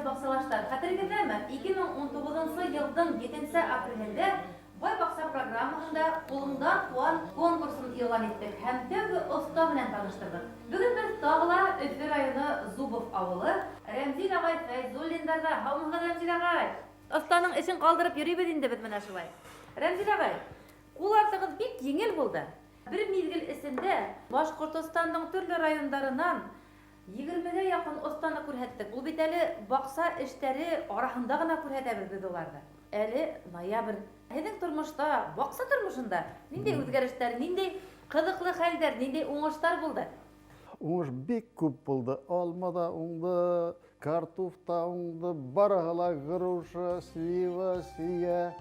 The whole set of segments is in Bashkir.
баҡсалаштар, хәтерегеҙҙәме, 2019 нсы йылдың етенсе апрелендә Бай баҡса программаһында Ҡулыңдан ҡыуан конкурсын иғлан иттек һәм тәүге оҫта менән таныштырҙыҡ. Бөгөн беҙ тағы ла Өфө районы Зубов ауылы, Рәмзил ағай Фәйзуллиндарҙа. Һаумыһығыҙ, Рәмзил ағай! Оҫтаның эшен ҡалдырып йөрөйбөҙ инде беҙ менә шулай. Рәмзил ағай, ҡул артығыҙ бик еңел булды. Бер миҙгел эсендә Башҡортостандың төрлө райондарынан Егермегә якын останы күрһәттек. Ул бит әле бакча эштәре араһында гына күрһәтәбеҙ беҙ уларҙы. Әле ноябрь. Һеҙҙең тормошта, бакча тормошонда ниндәй үзгәрештәр, ниндәй кызыклы хәлдәр, ниндәй уңыштар булды? Уңыш бик күп булды. Алма да уңды, Картуф та уңды, барыһы ла груша, слива, сия.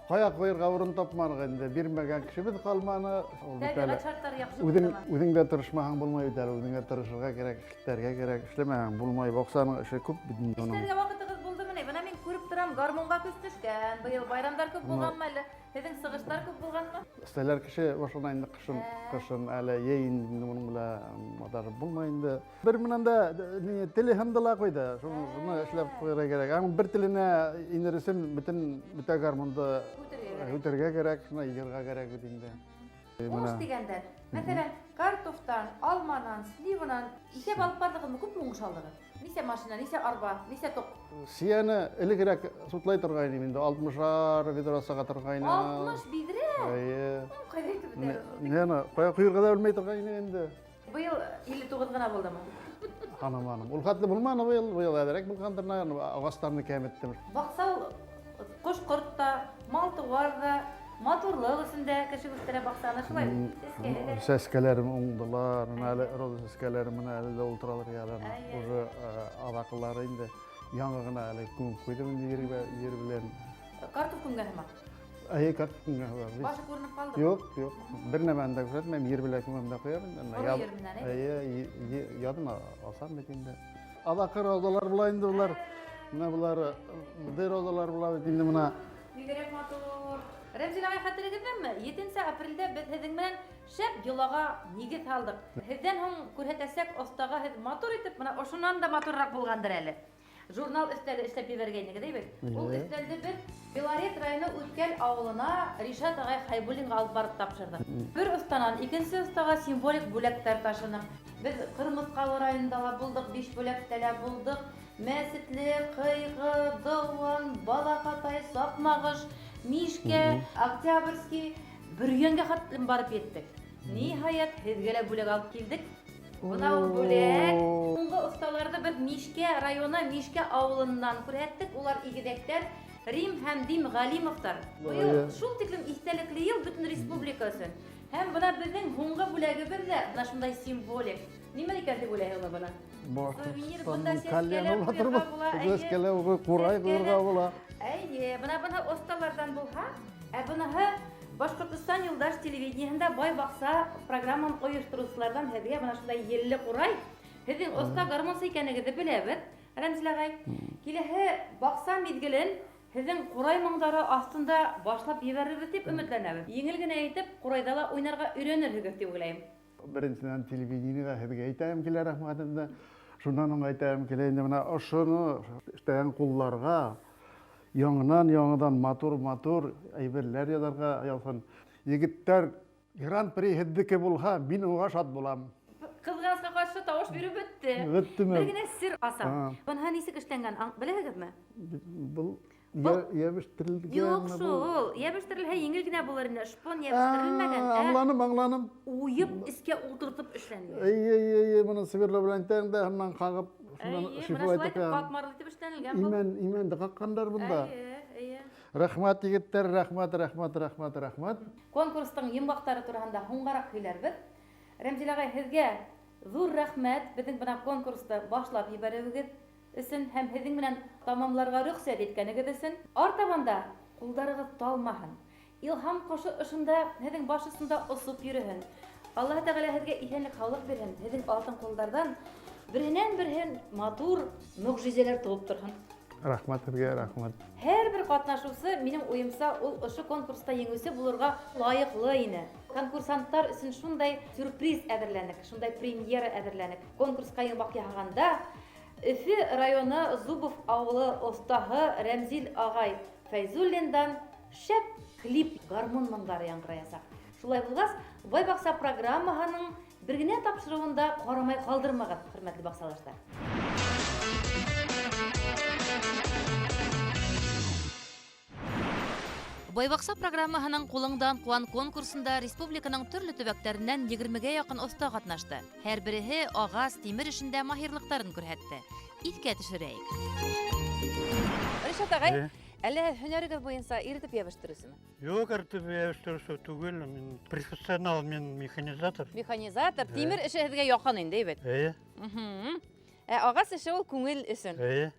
Кая куерга урын тапмадык инде, бирмәгән кешебез калманы. Ул бит әле Табигать шартлары яхшы үзең булдымы? үзең дә тырышмаһаң булмый бит әле, үзеңә тырышырга кирәк, эшләргә кирәк, эшләмәһәң булмый. Бакчаның эше күп бит инде аның. Эшләргә вакытыгыз булдымыни? Менә мин күреп торам, гармунга көз төшкән. Быел байрамдар күп булганмы әллә? Һеҙҙең сығыштар күп булғанмы? Эшләләр кеше башына инде кышын, кышын әле йәй инде моның белән маташып булмый инде. Бер менән дә ни теле һынды ла куйды. Шуны эшләп куярга кирәк. Аның бер теленә инер өчен бөтен бөтә гармунды үтәргә кирәк, шуны йырга кирәк бит инде. Уңыш дигәндә, мәсәлән, картофтан, алманан, сливанан исәп алып бардыгызмы, күпме уңыш алдыгыз? Нисә машина, нисә арба, нисә ток? Сияне элегрәк сутлай торгайным инде, 60-ар ведро сыга торгайным. 60 бидрә? Әйе. Кайда итеп бетәбез? Нәне, кая куярга да белмәй торгайным инде. Быел 59 гына булдымы? Таныманым. Ул хәтле булманы быел, быел әзрәк булгандыр, наверное, агачларны кәметтем. Бакса ул кош-корт та, мал-туар да, матурлык өчен дә кеше үстерә бакчаны, шулай бит? Сәскәле дә. Сәскәләрем уңдылар, менә әле роза сәскәләре менә әле дә утыралар әле. Уже аҙаҡылары инде яңы гына әле күмеп куйдым инде ер белән. Картоф күмгән һымак. Әйе, картоф күмгән һымак. Башы күренеп калдымы? Юк, юк. Бер нәмәне дә күрсәтмәйм, ер белән күмәм дә куям инде. Коры ер менән, әйе? Әйе, язын алсам бит инде. Аҙаҡы розалар була инде болар. Менә болар мондый розалар була бит инде менә. Бигрәк матур. Рәмзил агай, хәтерегездәме? 7 апрельдә без һезнең белән шәп йолага нигез һалдык. Һездән һуң күрһәтәсәк остага һез матур итеп, менә ошыннан да матуррак булгандыр әле. Журнал өстәле эшләп җибәргәйнегез, әйбәт. Ул өстәлне без Белорет районы Үткәл авылына Ришат агай Хәйбуллинга алып барып тапшырдык. Бер останан икенче остага символик бүләкләр ташыдык. Без Кырмыскалы районында ла булдык, Бишбүләктә лә булдык. Мәсетле, Кыйгы, Дылван, Балакатай, Сакмагыш, Мишкә, Октябрьский, Бөрйәнгә хәтлем барып җиттек. Ниһаять, һеҙгә лә бүләк алып килдек. Бына ул бүләк. Һуңғы осталарҙы беҙ Мишкә районы Мишкә ауылынан күрһәттек. Улар игеҙәктәр Рим һәм Дим Галимовтар. Быйыл шул тиклем иҫтәлекле йыл бөтөн республика өсөн. Һәм бына беҙҙең һуңғы бүләгебеҙ ҙә бына шундай символик. Нимә икән тип уйлайһығыҙ бына? Сувенир бында сәскәләр ҡуйырға була. Сәскәләр ҡурай ҡуйырға була. Әйе, бына быныһы оҫталарҙан булһа, ә быныһы Башҡортостан юлдаш телевидениеһында Бай баҡса программаһын ойоштороусыларҙан һеҙгә бына шундай елле ҡурай. Һеҙҙең оҫта гармунсы икәнегеҙҙе беләбеҙ, Рәмзил ағай. Киләһе баҡса миҙгелен һеҙҙең ҡурай моңдары аҫтында башлап ебәрербеҙ тип өмөтләнәбеҙ. Еңел генә итеп ҡурайҙа ла уйнарға өйрәнерһегеҙ тип уйлайым. Беренсенән, телевидениеға һеҙгә әйтәм килә рәхмәт инде. Шуннан һуң әйтәм килә инде менә ошоно эшләгән ҡулларға яңынан-яңыдан матур-матур әйберләр яҙарға яҙһын. Егеттәр, Гран-при һеҙҙеке булһа, мин уға шат булам. Ҡыҙғанысҡа ҡаршы, тауыш биреү бөттө. Бөттөмө? Бер генә сер асам. Быныһы нисек эшләнгән, беләһегеҙме? Был йәбештерелгәнме? Юҡ шул, йәбештерелһә еңел генә булыр ине. Шпон йәбештерелмәгән, ә Аңланым, аңланым. Уйып, эскә ултыртып эшләнелгән. Эйе, эйе, эйе, моны сверло белән итәң дә, һыннан ҡағып, шуннан Эйе, менә шлифовать шулай итеп итәң. катмарлы итеп эшләнелгән был. Имән, имәнде ҡаҡҡандар бында. Эйе, эйе. Рәхмәт, егеттәр, рәхмәт, рәхмәт, рәхмәт, рәхмәт. Конкурстың йомғаҡтары тураһында һуңғараҡ һөйләрбеҙ. Рәмзил ағай, һеҙгә ҙур рәхмәт, беҙҙең бына конкурсты башлап ебәреүегеҙ өсөн һәм һеҙҙең менән тамамларға рөхсәт иткәнегеҙ өсөн. Артабан да ҡулдарығыҙ талмаһын. Илһам ҡошо ошонда һеҙҙең баш осонда осоп йөрөһөн. Аллаһы Тәғәлә һеҙгә иҫәнлек-һаулыҡ бирһен. Һеҙҙең алтын ҡулдарҙан береһенән-береһен матур мөғжизәләр тыуып торһон. Рәхмәт һеҙгә, рәхмәт. Һәр бер ҡатнашыусы, минең уйымса, ул ошо конкурста еңеүсе булырға лайыҡлы ине. Конкурсанттар өсөн шундай сюрприз әҙерләнек, шундай премьера әҙерләнек. Конкурсҡа йомғаҡ яһағанда, Өфө районы Зубов ауылы оҫтаһы Рәмзил ағай Фәйзуллиндан шәп клип гармун моңдары яңғыраясаҡ. Шулай булғас, Бай баҡса программаһының бер генә тапшырыуын да ҡарамай ҡалдырмағыҙ, хөрмәтле баҡсалаштар. Байбаҡса программаһының Ҡулыңдан ҡыуан конкурсында республиканың төрлө төбәктәренән 20-гә яҡын оҫта ҡатнашты. Һәр береһе ағас, тимер эшендә маһирлыҡтарын күрһәтте. Иҫкә төшөрәйек. Ришат ағай, әллә һеҙ һөнәрегеҙ буйынса иретеп йәбештереүсеме? Юҡ, иретеп йәбештереүсе түгел, мин профессионал, мин механизатор. Механизатор, тимер эше һеҙгә яҡын инде, бит? Эйе. Ә ағас эше ул күңел өсөн. Эйе.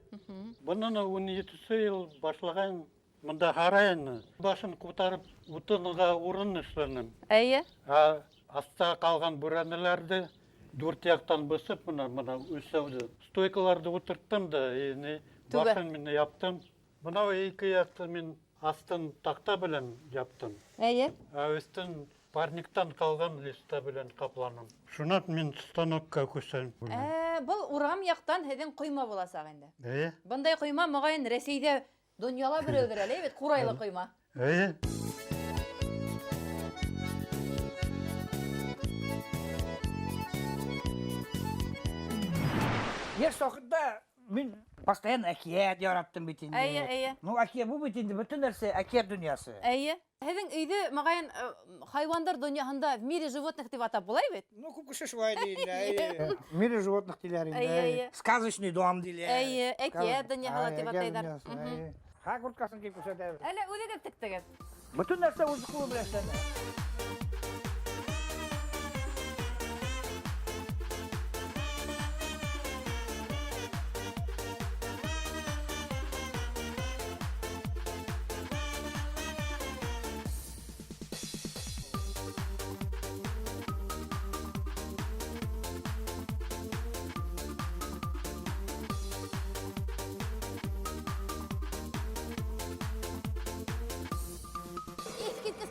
Бынан 17 йыл башлаған мында һарайны башын күтәреп утынға урын эшләнем. Эйе. Ә аҫта ҡалған бүрәнәләрҙе дүрт яҡтан бысып, мына үлсәүҙе. Стойкаларҙы ултырттым да, башын мин яптым. Бынау ике яҡты мин аҫтын таҡта белән яптым. Эйе. Ә өҫтөн парниктан ҡалған листа белән ҡапланым. Шунан мин станокка күсәм. Был урам яҡтан һеҙҙең ҡойма буласаҡ инде. Эйе. Бындай ҡойма моғайын Рәсәйҙә донъяла берәүҙер әле, бит ҡурайлы ҡойма. Эйе. Йәш ваҡытта мин постоянно әкиәт яраттым бит инде. Эйе, эйе. Ну, әкиәт бу бит инде бөтөн нәрсә әкиәт донъясы. Эйе. Һеҙҙең өйҙө моғайын хайуандар донъяһында в мире животных тип атап була бит? Ну, күп кеше шулай ди инде. Эйе. В мире животных тиләр инде. Эйе, эйе. Сказочный дом диләр. Эйе, әкиәт донъяһы ла тип атайҙар. Ха курткасын кейеп күрсәтәбеҙ. Әллә үҙегеҙ тектегеҙ? Бөтөн нәрсә үҙ ҡулы белән эшләнә.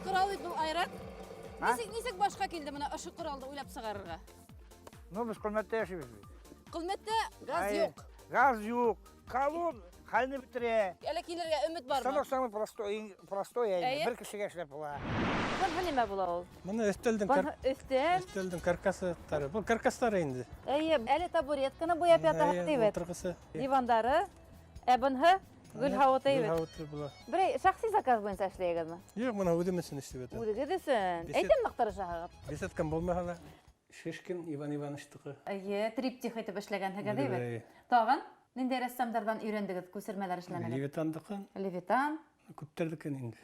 Ҡорал бит был, Айрат. Нисек башҡа килде бына ошо ҡоралды уйлап сығарырға? Ну, беҙ Ҡөлмәттә йәшәйбеҙ бит. Ҡөлмәттә газ юҡ. Газ юҡ. Колон хәлне бөтөрә. Әле килергә өмөт бармы? Станок самый простой, простой, бер кешегә эшләп була. Быныһы нимә була ул? Быны өҫтәл. Өҫтәлдең каркасы-тары. Был каркастары инде. Эйе, әле табуретканы буяп ятаһыҡ ти бит. Ултырғысы. Дивандары. Ә быныһы гөл һауыты бит. Гөл һауыты була. Берәй шәхси заказ буйынса эшләйегеҙме? Юҡ, бына үҙем өсөн эшләп ятам. Үҙегеҙ өсөн. Әйтәм ныҡ тырышаһығыҙ. Беседкам булмаһа ла. Шишкин Иван Ивановичтыҡы. Эйе, триптих итеп эшләгәнһегеҙ бит. Тағын ниндәй рәссамдарҙан өйрәндегеҙ, күсермәләр эшләнегеҙ? Левитандыҡы. Левитан. Күптәрҙекен инде.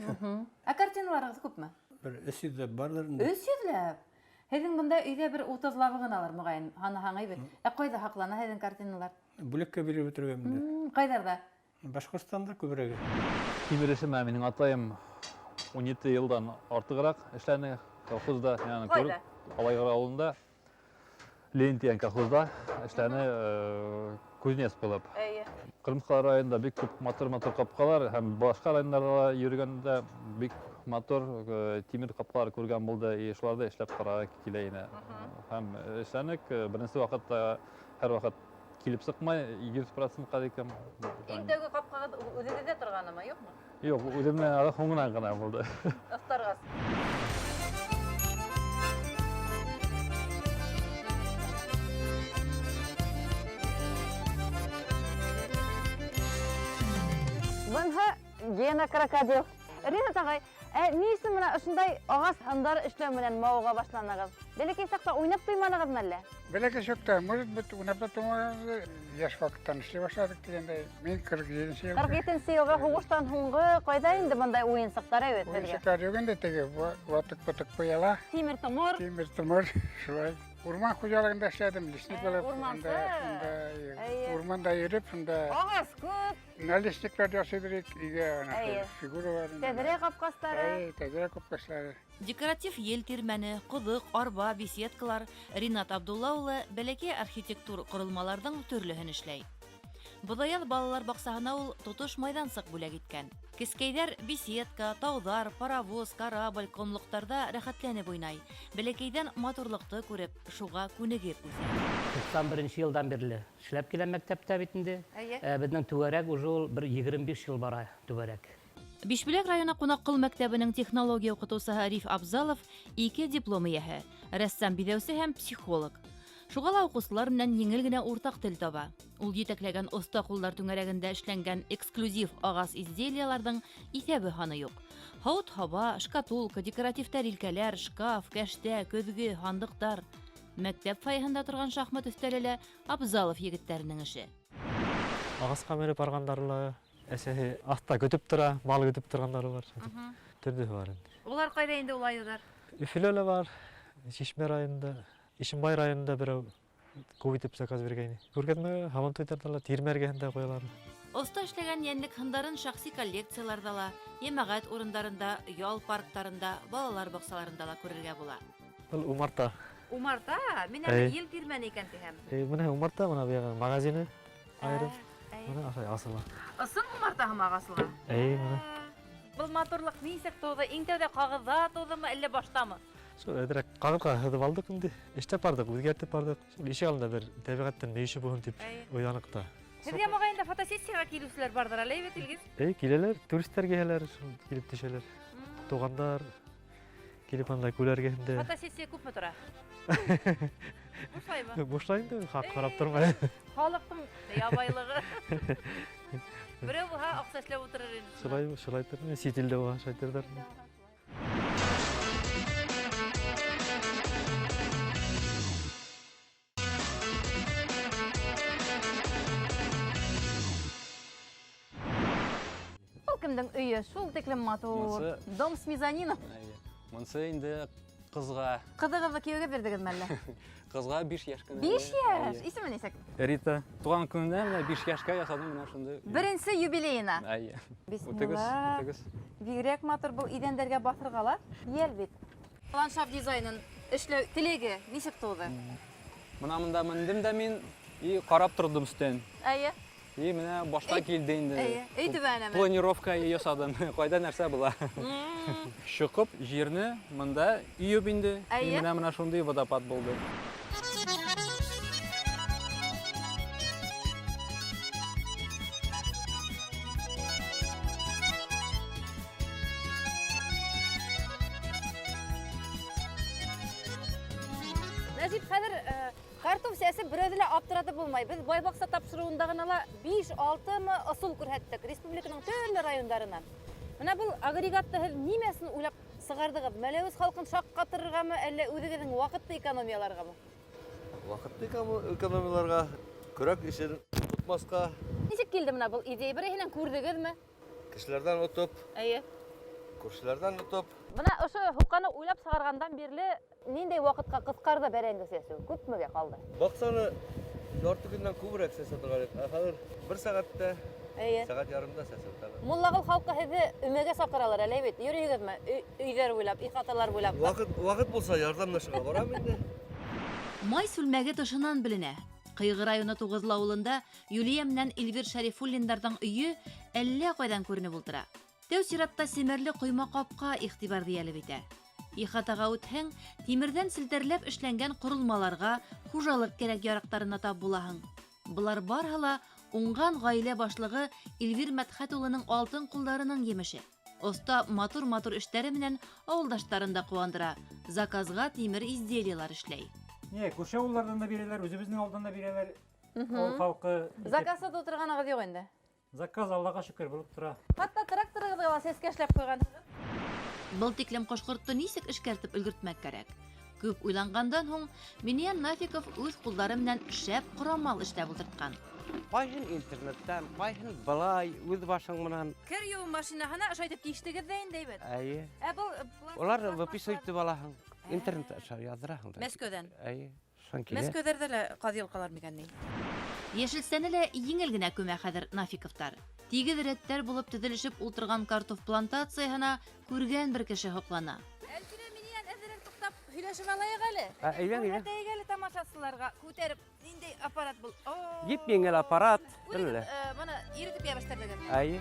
Ә картиналарығыҙ күпме? Бер 300-ләп барҙыр инде. 300-ләп? Һеҙҙең бында өйҙә бер 30-лабы ғыналыр моғайын, һанаһаң бит. Ә ҡайҙа һаҡлана һеҙҙең картиналар? Бүләккә биреп бөтөргән инде. Ҡайҙарҙа? Башҡортостанда күберәге. Тимер эше менән минең атайым 17 йылдан артығыраҡ эшләне колхозда, ягъни Ҡайҙа? Алайғыр ауылында Ленин тигән колхозда эшләне кузнец булып. Эйе. Ҡырмыҫҡала районында бик күп матур-матур ҡапҡалар һәм башҡа райондарҙа ла йөрөгәндә бик матур тимер ҡапҡалар күргән булды, и шуларҙы эшләп ҡарарға килә ине. Һәм эшләнек, беренсе ваҡытта һәр ваҡыт килеп сыҡмай, 100%-ҡа тиклем. Иң тәүге ҡапҡағыҙ үҙегеҙҙә торғанымы, юҡмы? Юҡ, үҙемдән ары һуңынан ғына булды. Оҫтарғас. Бынһы Гена крокодил. Ринат ағай, ни өсөн бына ошондай ағас һындар эшләү менән мауыға башланығыҙ? Бәләкәй саҡта уйнап туйманығыҙмы әллә? Бәләкәй саҡта, может быть, уйнап та туйманығыҙ, йәш ваҡыттан эшләй башланыҡ тигәндәй. Мин 47 йылға. 47 йылға һуғыштан һуңғы ҡайҙа инде бындай уйынсыҡтар әйбәт һеҙгә? Уйынсыҡтар юҡ инде, теге ватыҡ-пытыҡ пыяла. Тимер-томор. Тимер-томор, шулай. Урман хужалығында эшләдем, лесник булып. Урмансы. Урманда йөрөп, шунда Ағас күп. Наличниктар ясайҙыр идек, өйгә ана фигуралар. Тәҙрә ҡапҡастары. Әйе, тәҙрә ҡапҡастары. Декоратив ел тирмәне, ҡоҙоҡ, арба, беседкалар. Ринат Абдулла улы бәләкәй архитектур ҡоролмаларҙың төрлөһөн эшләй. Боҙаяҙ балалар баҡсаһына ул тотош майҙансыҡ бүләк иткән. Кескәйҙәр беседка, тауҙар, паровоз, корабль, ҡомлоҡтарҙа рәхәтләнеп уйнай. Бәләкәйҙән матурлыҡты күреп, шуға күнегеп үҫә. 91 йылдан бирле эшләп киләм мәктәптә бит инде. Беҙҙең түгәрәк уже ул бер 25 йыл бара түгәрәк. Бишбүләк районы Ҡунаҡҡол мәктәбенең технология уҡытыусыһы Риф Абзалов ике диплом эйәһе, рәссам-биҙәүсе һәм психолог. Шуға ла уҡыусылар менән еңел генә уртаҡ тел таба. Ул етәкләгән оҫта ҡулдар түңәрәгендә эшләнгән эксклюзив ағас изделияларҙың иҫәбе һаны юҡ. Һауыт-һаба, шкатулка, декоратив тәрилкәләр, шкаф, кәштә, көҙгө, һандыҡтар. Мәктәп фойеһында торған шахмат өҫтәле лә Абзалов егеттәренең эше. Ағасҡа менеп барғандары ла, әсәһе аҫта көтөп тора, мал көтөп торғандары бар. Төрлөһө бар инде. Улар ҡайҙа инде ул айыуҙар? Өфөлә лә бар, Шишмә районында, Ишембай районында берәү күп итеп заказ биргәйне. Күргәҙмә һабантуйҙарҙа ла, тирмә эргәһендә ҡуялар. Оҫта эшләгән йәнлек һындарын шәхси коллекцияларҙа ла, йәмәғәт урындарында, ял парктарында, балалар баҡсаларында ла күрергә була. Был умарта. Умарта? Мин әле ел тирмәне икән тиһәм. Бына умарта, бына быяғы магазины айырым. Бына ошолай асыла. Ысын умарта һымаҡ асыла? Эйе, бына. Был матурлыҡ нисек тыуҙы? Иң тәүҙә ҡағыҙҙа тыуҙымы, әллә баштамы? Шул әҙерәк ҡағыҙға һыҙып алдыҡ инде. Эшләп барҙыҡ, үҙгәртеп барҙыҡ. Шул ишек алдында бер тәбиғәттең мөйөшө булһын тип уйланыҡ та. Һеҙгә моғайын да фотосессияға килеүселәр барҙыр әле, бит, Илгиз? Эйе, киләләр, туристар киләләр, шул килеп төшәләр. Туғандар килеп анда күл эргәһендә. Фотосессия күпме тора? Бушлаймы? Бушлай инде, хаҡ ҡарап тормай. Халыҡтың ябайлығы. Берәү булһа, аҡса эшләп ултырыр ине. Шулай, шулай тор, сит илдә булһа, шулай торҙар. Был кемдең өйө? Шул тиклем матур. Монсы Дом с мезонином. Әйе. Монсы инде ҡыҙға. Ҡыҙығыҙҙы кейәүгә бирҙегеҙме әллә? Ҡыҙға 5 йәш кенә. 5 йәш? Әйе. Исеме нисек? Рита. Туған көнөнә менә 5 йәшкә яһадым менә шундай. Беренсе юбилейына. Әйе. Бисмилла. Үтегеҙ, үтегеҙ. Бигерәк матур был иҙәндәргә баҫырға ла. Йәл бит. Ландшафт дизайнын эшләү теләге нисек тыуҙы? Бына мында мендем дә мин и ҡарап торҙом өҫтән. Әйе. И менә башҡа килде инде. Әйе, өй түбәнәме? Планировка яһадым. Ҡайҙа нәрсә була? Шыҡып ерне мында өйөп инде. И Әйе. менә менә шундай водопад булды. Нәжип, хәҙер картоф сәсеп берәүҙе лә аптыратып булмай. Беҙ Байбаҡса тапшырыуында ғына ла биш-алтымы ысул күрһәттек республиканың төрлө райондарынан. Бына был агрегатты һеҙ нимәсен уйлап сығарҙығыҙ? Мәләүез халҡын шаҡ ҡатырырғамы, әллә үҙегеҙҙең ваҡытты экономияларғамы? Ваҡытты экономияларға, көрәк эшен тотмасҡа. Нисек килде бына был идея? Береһенән күрҙегеҙме? Кешеләрҙән отоп. Эйе. Күршеләрҙән отоп. Бына ошо һуҡаны уйлап сығарғандан бирле ниндәй ваҡытҡа ҡыҫҡарҙы бәрәңге сәсеү? Күпмегә ҡалды? Баҡсаны ярты көндән күберәк сәсә торған идек. Ә хәҙер бер сәғәттә, Эйе. сәғәт ярымда сәсә торған. Муллағыл халҡы һеҙҙе өмәгә саҡыралар әле бит. Йөрөйһөгөҙмө? Өйҙәр буйлап, ихаталар буйлап. Ваҡыт булса ярҙамлашырға барам инде. Май сүлмәге тышынан беленә. Ҡыйғы районы Туғыҙлы ауылында Юлия менән Эльвир Шәрифуллиндарҙың өйө әллә ҡайҙан күренеп ултыра. Тәү сиратта семәрле ҡойма ҡапҡа иғтибарҙы йәлеп итә. Ихатаға үтһәң, тимерҙән селтәрләп эшләнгән ҡоролмаларға, хужалыҡ кәрәк-яраҡтарына тап булаһың. Былар барыһы ла уңған ғаилә башлығы Эльвир Мәтхәт улының алтын ҡулдарының емеше. Оҫта матур-матур эштәре менән ауылдаштарын да ҡыуандыра. Заказға тимер изделиелар эшләй. Не, күрше ауылдарҙан да бирәләр, үҙебеҙҙең ауылдан да бирәләр. Ауыл халҡы итеп. Заказса тултырғанығыҙ юҡ инде. Заказ Аллаға шөкөр булып тора. Хатта тракторығыҙға ла сәскә эшләп ҡуйғанһығыҙ. Был тиклем ҡош-ҡортто нисек эшкәртеп өлгөртмәк кәрәк? Күп уйланғандан һуң Миниян Нафиков үҙ ҡулдары менән шәп ҡорамал эшләп ултыртҡан. Ҡайһын интернеттан, ҡайһын былай үҙ башың менән. Кер йыуыу машинаһына ошо итеп тиштегеҙ ҙә инде, әйбәт. Эйе. Ә был пластик Улар пластмасса выписывать итеп алаһың. Интернет аша яҙҙыраһың да. Мәскәүҙән. Эйе. Шунан килә. Мәскәүҙәрҙә лә ҡаҙ йолҡалар микән ни? Йәшелсәне лә еңел генә күмә хәҙер Нафиковтар. Тигеҙ рәттәр булып төҙөлөшөп ултырған картоф плантацияһына күргән бер кеше һоҡлана. Әлфинә, минән әҙерәк туҡтап һөйләшеп алайыҡ әле. Ә, әйҙә, әйҙә. Күрһәтәйек әле тамашасыларға. Күтәреп, ниндәй аппарат был? Еп-еңел аппарат, белә. Бына иретеп ябыштырҙығыҙ. Әйе.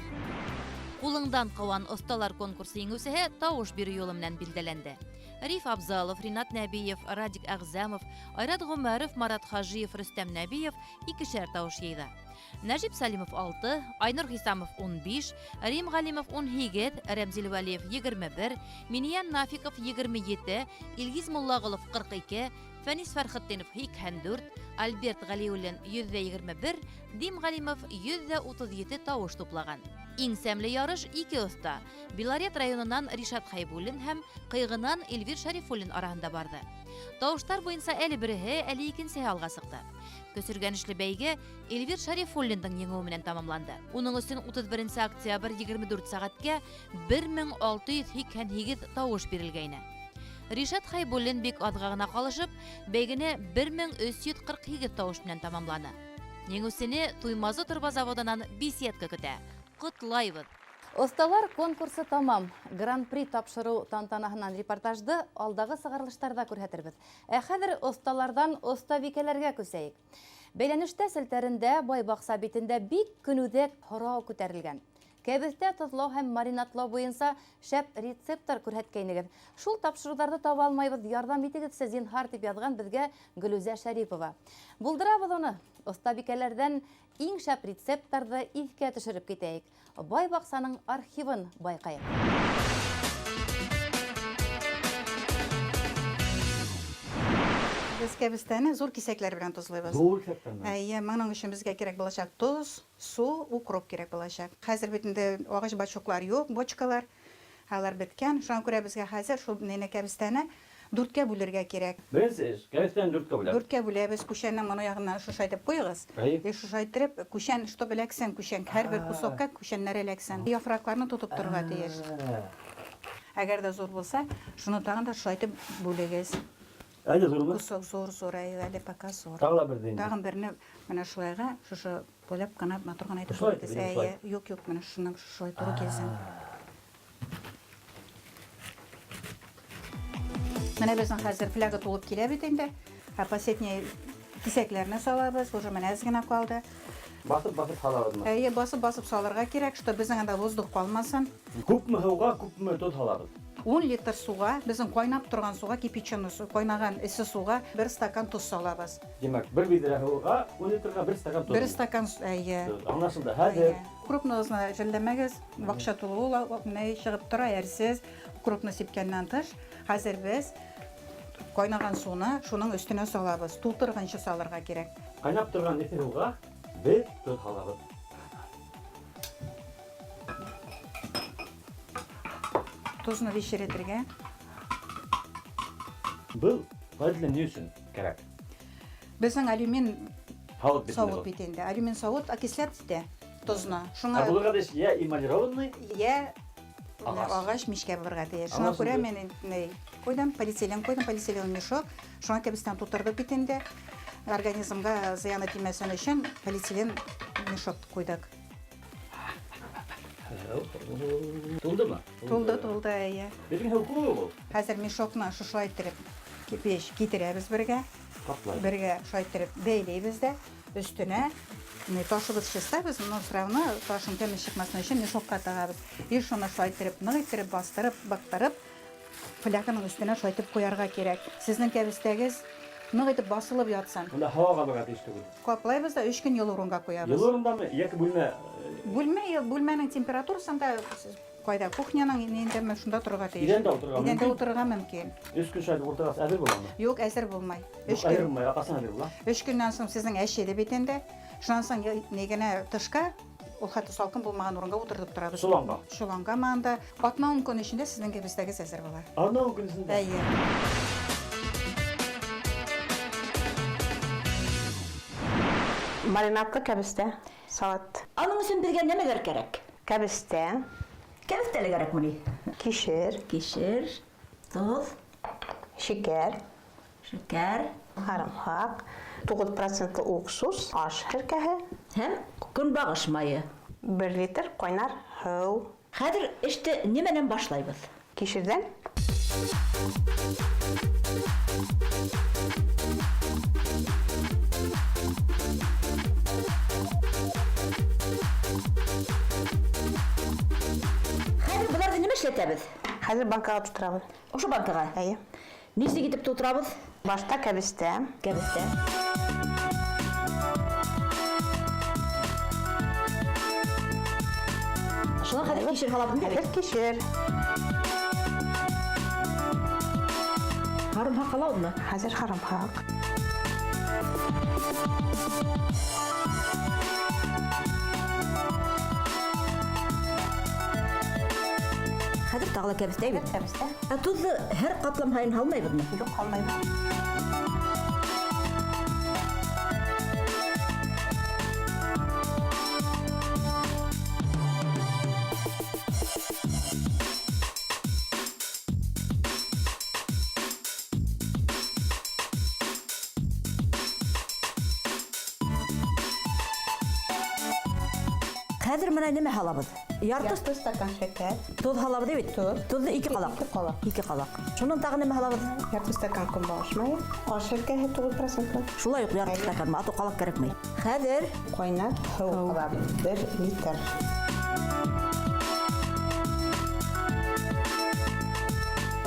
Ҡулыңдан ҡыуан оҫталар конкурсы еңеүсеһе тауыш биреү юлы менән билдәләнде. Риф Абзалов, Ринат Нәбиев, Радик Әғзәмов, Айрат Ғүмәров, Марат Хажиев, Рөстәм Нәбиев икешәр тауыш йыйҙы. Нәжип Сәлимов 6, Айнур Хисамов 15, Рим Ғәлимов 18, Рәмзил Вәлиев 21, Миниян Нафиков 27, Илгиз Муллағолов 42, Фәнис Фәрхетдинов 84, Альберт Ғәлиуллин 121, Дим Ғәлимов 137 тауыш туплаған. Иң сәмле ярыш ике оҫта. Белорет районынан Ришат Хәйбуллин һәм Ҡыйғынан Эльвир Шәрифуллин араһында барҙы. Тауыштар буйынса әле береһе, әле икенсеһе алға сыҡты. Көсөргәнешле бәйге Эльвир Шәрифуллиндың еңеүе менән тамамланды. Уның өсөн 31 октябрь 24 сәғәткә 1688 тауыш бирелгәйне. Ришат Хәйбуллин бик аҙға ғына ҡалышып, бәйгене 1348 тауыш менән тамамланы. Еңеүсене Туймазы торба заводынан беседка көтә. Ҡотлайбыҙ! Оҫталар конкурсы тамам. Гран-при тапшырыу тантанаһынан репортажды алдағы сығарылыштарҙа күрһәтербеҙ. Ә хәҙер оҫталарҙан оҫтабикәләргә күсәйек. Бәйләнештә селтәрендә бай баҡса битендә бик көнүҙәк һорау күтәрелгән. Кәбеҫтә тоҙлау һәм маринадлау буйынса шәп рецепттар күрһәткәйнегеҙ. Шул тапшырыуҙарҙы таба алмайбыҙ, ярҙам итегеҙсе, зинһар, тип яҙған беҙгә Гөлүзә Шәрипова. Булдырабыҙ уны. Оҫтабикәләрҙән иң шәп рецепттарҙы иҫкә төшөрөп китәйек. Бай баҡсаның архивын байҡайыҡ. Беҙ кәбеҫтәне ҙур киҫәкләр белән тоҙлайбыҙ. Ҙур киҫәктәр менән? Эйе, моның өсөн беҙгә кәрәк буласаҡ тоҙ, су, укроп кәрәк буласаҡ. Хәҙер бит инде ағас бачоклар юҡ, бочкалар, алар бөткән. Шуңа күрә беҙгә хәҙер шул нәнә кәбеҫтәне дүрткә бүлергә кәрәк. Беренсе эш, кәбеҫтәне дүрткә бүләбеҙ. Дүрткә бүләбеҙ, күшәнең моны яғынан шушай итеп ҡуйығыҙ. Әйе. И шушай итеп, күшән, чтоб эләксен, күшән, һәр бер кусокка күшәннәр эләксен. Яфраҡларны тотоп торорға тейеш. Әгәр ҙә ҙур булһа, шуны тағын да шулай итеп бүлегеҙ. Әле ҙурмы? Кусок зур, зур, әйе, әле пока зур. Тағы ла бер дә инде. Тағын берне менә шулайға, шушы буйлап ҡына матур ғына итеп Шулай итеп, бүлегеҙ. инде шулай. Әйе, юҡ, юҡ, менә шуны шулай тура килсен. Менә беҙҙең хәҙер фляга тулып килә бит инде. Ә последний киҫәкләрне салабыҙ, уже менә әҙ генә ҡалды. Баҫып-баҫып һалабыҙмы? Әйе, баҫып-баҫып салырға кәрәк, что беҙҙең анда воздух ҡалмаһын. Күпме һыуға, күпме тоҙ һалабыҙ? 10 литр суға, беҙҙең ҡайнап торған суға, кипяченый су, ҡайнаған эҫе суға бер стакан тоҙ салабыҙ. Тимәк, бер биҙрә һыуға 10 литрға бер стакан тоҙ. Бер стакан, әйе. Тоҙ. Аңлашылды. Хәҙер. Әйе. Крупныйны жәлләмәгеҙ, баҡса тулы ул, менә сығып тора, әрсеҙ. Крупны сипкәннән тыш, хәҙер беҙ ҡайнаған суны шуның өҫтөнә салабыҙ. Тултырғансы салырға кәрәк. Ҡайнап торған эҫе һыуға беҙ тоҙ һалабыҙ. Тоҙны бешерергә. Был файҙалы ни өсөн кәрәк? Беҙҙең алюмин Һауыт бит инде сауыт был. бит инде. Алюмин сауыт окислять итә тоҙны. Шуңа Ә булырға тейеш йә эмалированный, йә ағас. ағас мишкә булырға тейеш. Шуңа Ағас күрә инде. мин ни ҡуйҙым, полиэтилен ҡуйҙым, полиэтилен мешок. Шуңа кәбеҫтән тултырҙыҡ бит инде. Организмға зыяны теймәһен өсөн полиэтилен мешок ҡуйҙыҡ. Тулдымы? Тулды, тулды, әйе. Беҙҙең һыу күпме был? Хәҙер мешокны шушылай иттереп кипеш китерәбеҙ бергә. Ҡаплай. Бергә шулай иттереп бәйләйбеҙ ҙә, өҫтөнә не ташыбыҙ чиста, но все равно ташың тәме сыҡмаһын өсөн мешокҡа тағабыҙ. И шуны шулай иттереп, ныҡ иттереп баҫтырып, баҡтырып, фляганың өҫтөнә шулай итеп ҡуярға кәрәк. Һеҙҙең кәбеҫтәгеҙ ныҡ итеп баҫылып ятһын. Унда һауа ҡалырға тейеш түгел. Ҡаплайбыҙ ҙа 3 көн йылы урынға ҡуябыҙ. Йылы урындамы? Йәки бүлмә? Бүлмә, бүлмәнең температурасында ҡайҙа кухняның ниндәме шунда торорға тейеш. Иҙәндә ултырырға Иҙәндә мөмкин? ултырырға мөмкин. 3 көн шулай ултырғас әҙер буламы? Юҡ, әҙер булмай. Юҡ, Өс әҙер көн. булмай, ҡасан әҙер була? 3 көндән һуң һеҙҙең әшейҙе бит инде. Шунан һуң ни генә тышҡа, ул хатта салҡын булмаған урынға ултыртып торабыҙ. Соланға. Соланға манда. Атна 10 көн эсендә һеҙҙең кәбеҫтәгеҙ әҙер була. Атна 10 көн эсендә? Әйе. Маринадлы кәбеҫтә, салат. Аның өсөн беҙгә нәмәләр кәрәк? Кәбеҫтә. Кәбеҫтә лә кәрәкме ни? Кишер. Кишер, тоҙ. Шикәр. Шикәр. Һарымһаҡ. Туғыҙ процентлы уксус, аш һеркәһе. Һәм көнбағыш майы. 1 литр ҡайнар һыу. Хәҙер эште нимәнән башлайбыҙ? Кишерҙән. Хәҙер быларҙы нимә эшләтәбеҙ? Хәҙер банкаға тутырабыҙ. Ошо банкаға? Әйе. Нисек итеп тутырабыҙ? Башта кәбестә. Кәбестә. Шунан хәҙер кишер һалабыҙ инде. Хәҙер кишер. Һарымһаҡ һалабыҙмы? Хәҙер һарымһаҡ. Хәҙер тағы ла кәбестә бит. Кәбестә. Ә тоҙҙо һәр ҡатлам һайын һалмайбыҙмы? Юҡ, һалмайбыҙ. Хәҙер менә нимә һалабыҙ? Ярты стакан шәкәр. Тоҙ һалабыҙ бит? Тоҙ. Тоҙҙо ике ҡалаҡ. Ике ҡалаҡ. Ике ҡалаҡ. Шунан тағы нимә һалабыҙ? Ярты стакан көнбағыш майы. Аш серкәһе 9%. Шулай уҡ ярты стакан, ату ҡалаҡ кәрәкмәй. Хәҙер ҡайнар һыу һалабыҙ. 1 литр.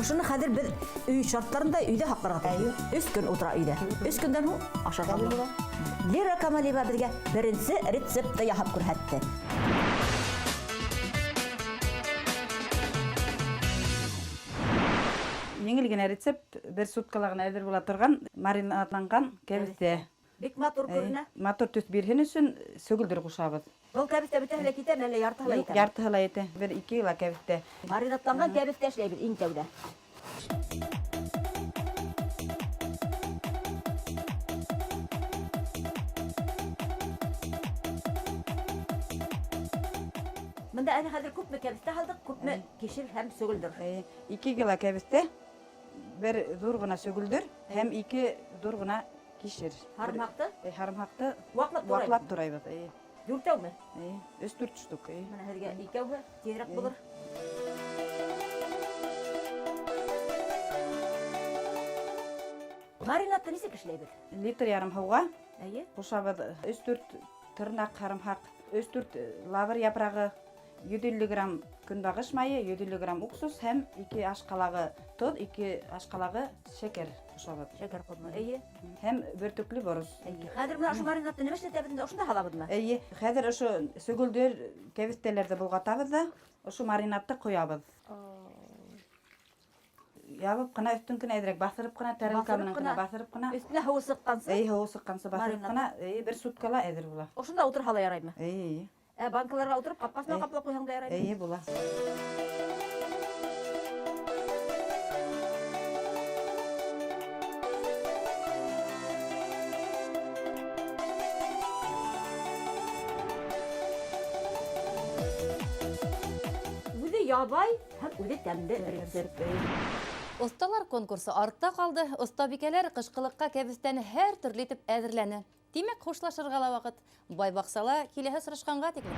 Ошоно хәҙер беҙ өй шарттарында өйҙә һаҡларға тейеш. 3 көн ултыра өйҙә. 3 көндән һуң ашарға була. Лира Камалиева беҙгә беренсе рецептты яһап күрһәтте. Еңел генә рецепт, бер суткала ғына әҙер була торған маринадланған кәбеҫтә. Бик матур күренә. Матур төҫ бирһен өсөн сөгөлдөр ҡушабыҙ. Был кәбеҫтә бөтәһе лә китәме, әллә яртыһы ла Юҡ, етәме? яртыһы ла етә. Бер 2 кило кәбеҫтә. Маринадланған кәбеҫтә эшләйбеҙ иң тәүҙә. Бында әле хәҙер күпме кәбеҫтә һалдыҡ, күпме кишер һәм сөгөлдөр? 2 кило кәбеҫтә, бер ҙур ғына сөгөлдөр һәм 2 ҙур ғына кишер. Һарымһаҡты? Һарымһаҡты Ваҡлап турайбыҙ. Ваҡлап турайбыҙ, эйе. Дүртәүме? Эйе, өс-дүрт штук, эйе. Бына һеҙгә икәүһе тиҙерәк булыр. Маринадты нисек эшләйбеҙ? Литр ярым һыуға Эйе. ҡушабыҙ өс-дүрт тырнаҡ һарымһаҡ, өс-дүрт лавр япрағы, 150 грамм көнбағыш майы, 150 грамм уксус һәм 2 аш ҡалағы тоҙ, 2 аш ҡалағы шәкәр ҡушабыҙ. Шәкәр ҡуҙмы? Эйе. Һәм бөртөклө борос. Эйе. Хәҙер бына ошо маринадты нимә эшләтәбеҙ инде? Ошонда һалабыҙмы? Эйе. Хәҙер ошо сөгөлдөр, кәбеҫтәләрҙе болғатабыҙ ҙа, ошо маринадты ҡоябыҙ. Ябып ҡына, өҫтөн кенә әҙерәк баҫырып ҡына, тарелка Баҫырып менән кенә ҡына. баҫырып ҡына. Өҫтөнә һыуы сыҡҡансы? Эйе, һыуы сыҡҡансы баҫырып Маринад. ҡына, эйе, бер суткала әҙер була. Ошонда ултырһа ла яраймы? Эйе, эйе. Ә банкаларға ултырып, ҡапҡасына ҡаплап ҡуйһаң да яраймы? Эйе, була. Үҙе ябай һәм үҙе тәмле рецепт. Оҫталар конкурсы артта ҡалды. Оҫтабикәләр ҡышҡылыҡҡа кәбеҫтәне һәр төрлө итеп әҙерләне. Тимәк, хушлашырға ла ваҡыт. Бай баҡсала киләһе осрашҡанға тиклем.